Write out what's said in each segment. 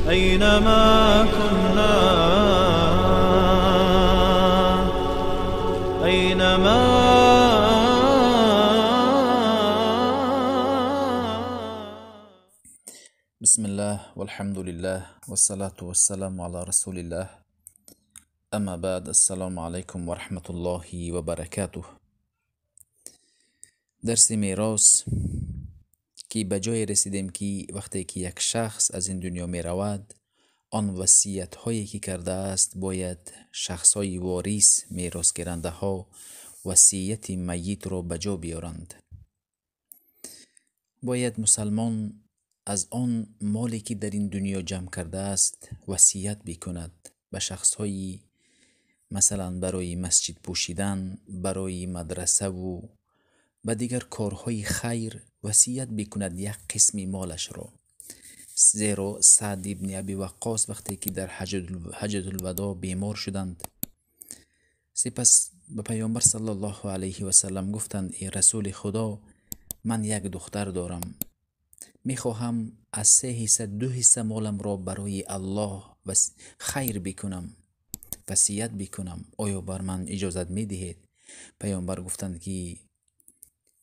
أينما كنا، أينما. بسم الله والحمد لله والصلاة والسلام على رسول الله، اما بعد، السلام علیکم و رحمت الله و برکاته. درس میراث که به جای رسیدیم که وقتی که یک شخص از این دنیا می رود، آن وصیت هایی که کرده است باید شخص های وارث، میراث گیرنده ها، وصیت میت را به جا بیارند. باید مسلمان از آن مالی که در این دنیا جمع کرده است وصیت بکند به شخص های، مثلا برای مسجد پوشیدن، برای مدرسه و به دیگر کارهای خیر وصیت بکند یک قسم مالش را. زیرا سعد ابن ابی وقاص وقتی که در حجة الوداع بیمار شدند، سپس به پیامبر صلی الله علیه و سلم گفتند: ای رسول خدا، من یک دختر دارم، میخواهم از 3 حصه 2 حصه مالم را برای الله خیر بکنم، وصیت بکنم، آیا بر من اجازت میدهید؟ پیامبر گفتند که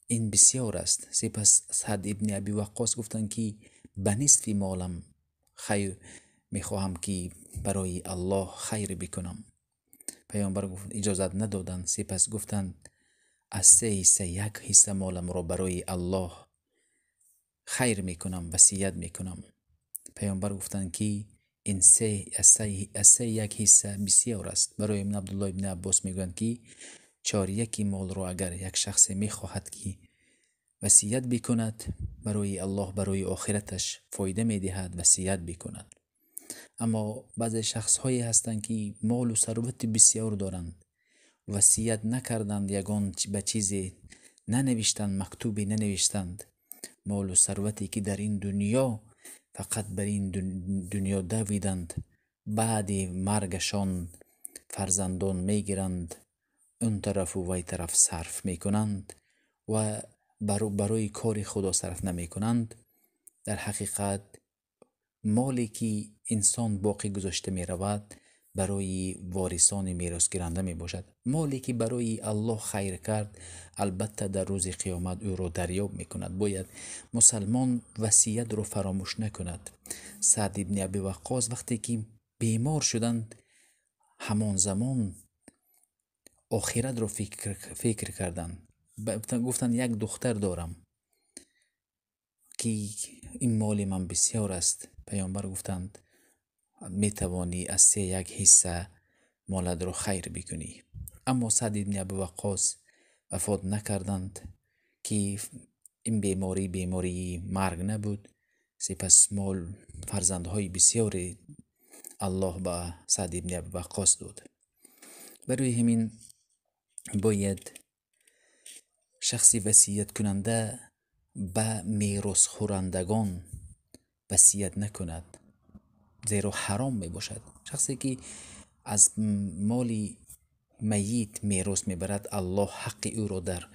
این بسیار است. سپس سعد ابن ابی وقاص گفتند که به نصف مالم خیر میخواهم که برای الله خیر بکنم. پیامبر گفت اجازت ندادند. سپس گفتند از 3 حصه 1 حصه مالم را برای الله خیر میکنم، وصیت میکنم. پیامبر گفتند که این از 3 1 حصه بسیار است. برای ابن عبدالله ابن عباس میگویند که 4 مال را اگر یک شخص میخواهد که وصیت بکند برای الله، برای آخرتش فایده میدهد، وصیت بکند. اما بعض شخص هایی هستند که مال و ثروت بسیار دارند، وصیت نکردند، یگان به چیزی ننوشتند، مکتوبی ننوشتند. مال و ثروتی که در این دنیا فقط بر این دنیا دویدند، بعد مرگشان فرزندان میگیرند، اون طرف و وی طرف صرف میکنند و برای کار خدا صرف نمیکنند. در حقیقت مالی که انسان باقی گذاشته میرود برای وارثان میراث گیرنده می باشد. مالی که برای الله خیر کرد البته در روز قیامت او را دریاب می کند. باید مسلمان وصیت را فراموش نکند. سعد ابن ابی وقاص وقتی که بیمار شدند، همان زمان آخرت را فکر کردند. گفتند یک دختر دارم که این مال من بسیار است. پیامبر گفتند می توانی از 3 1 حصه مالت را خیر بکنی. اما سعد ابن ابی وقاص وفات نکردند که این بیماری مرگ نبود. سپس مال فرزندهای بسیاری الله به سعد ابن ابی وقاص داد. برای همین باید شخصی وصیت کننده به میراث خورندگان وصیت نکند، زیرا حرام می باشد. شخصی که از مال میت میراث میبرد، الله حق او را در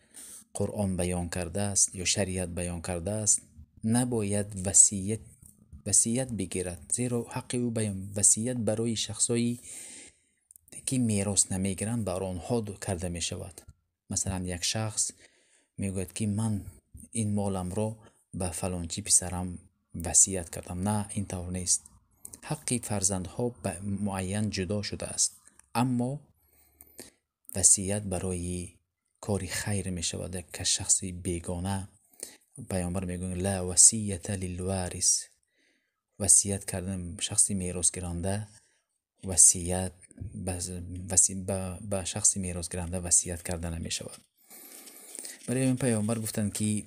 قرآن بیان کرده است یا شریعت بیان کرده است، نباید وصیت بگیرد، زیرا حق او بیان وصیت برای شخصایی که میراث نمیگیرند بر آنها کرده می شود. مثلا یک شخص میگوید که من این مالم را به فلانچی پسرم وصیت کردم. نه، این طور نیست. حق فرزندها معین جدا شده است، اما وصیت برای کار خیر می شود. که شخص بیگانه، پیامبر میگوید لا وصیت للوارث، وصیت کردن شخص میراث گیرنده، وصیت به شخص میراث گیرنده وصیت کرده نمی شود. برای این پیامبر گفتند که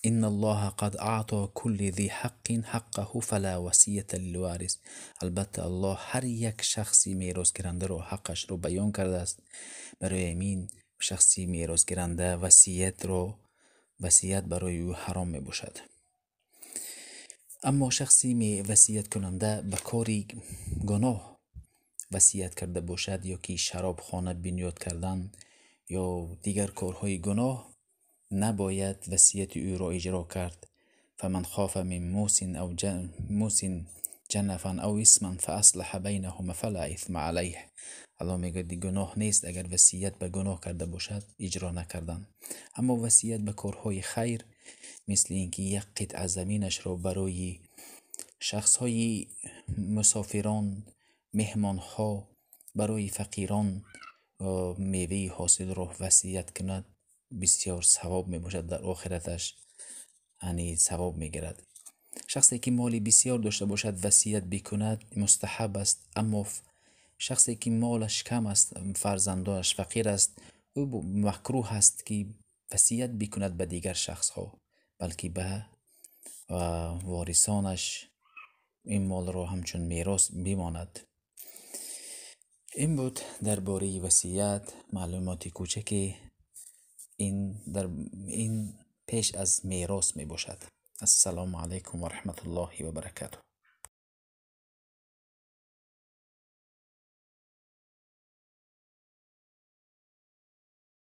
ان الله قد اعطى كل ذي حق حقه فلا وصیت للوارث. البته الله هر یک شخصی میراث گیرنده را حقش را بیان کرده است. برای این شخصی میراث گیرنده وصیت برای او حرام می باشد. اما شخصی وصیت کننده به کاری گناه وصیت کرده باشد، یا که شراب خانه بنیاد کردن یا دیگر کارهای گناه، نباید وصیت او را اجرا کرد. فمن خاف من موص أو موص جنفا أو إثما فأصلح بينهما فلا إثم عليه. Аллоҳ мегӯяд, гуноҳ нест агар васият ба гуноҳ карда бошад, иҷро накардан. Аммо васият ба корҳои хайр, мисли ин ки як қитъа заминашро барои шахсҳои мусофирон, меҳмонҳо, барои фақирон меваи ҳосилро васият кунад, бисёр савоб мебошад, дар охираташ яъне савоб мегирад. Шахсе ки моли бисёр дошта бошад, васият бикунад мустаҳаб аст. Аммо шахсе ки молаш кам аст, фарзандонаш фақир аст, ӯ макрӯҳ аст ки васият бикунад ба дигар шахсҳо, балки ба ворисонаш ин молро ҳамчун мерос бимонад. Ин буд дар бораи васият маълумоти кӯчаке. Ин пеш аз мерос мебошад. Ассалому алайкум ва раҳматуллоҳи ва баракатуҳ.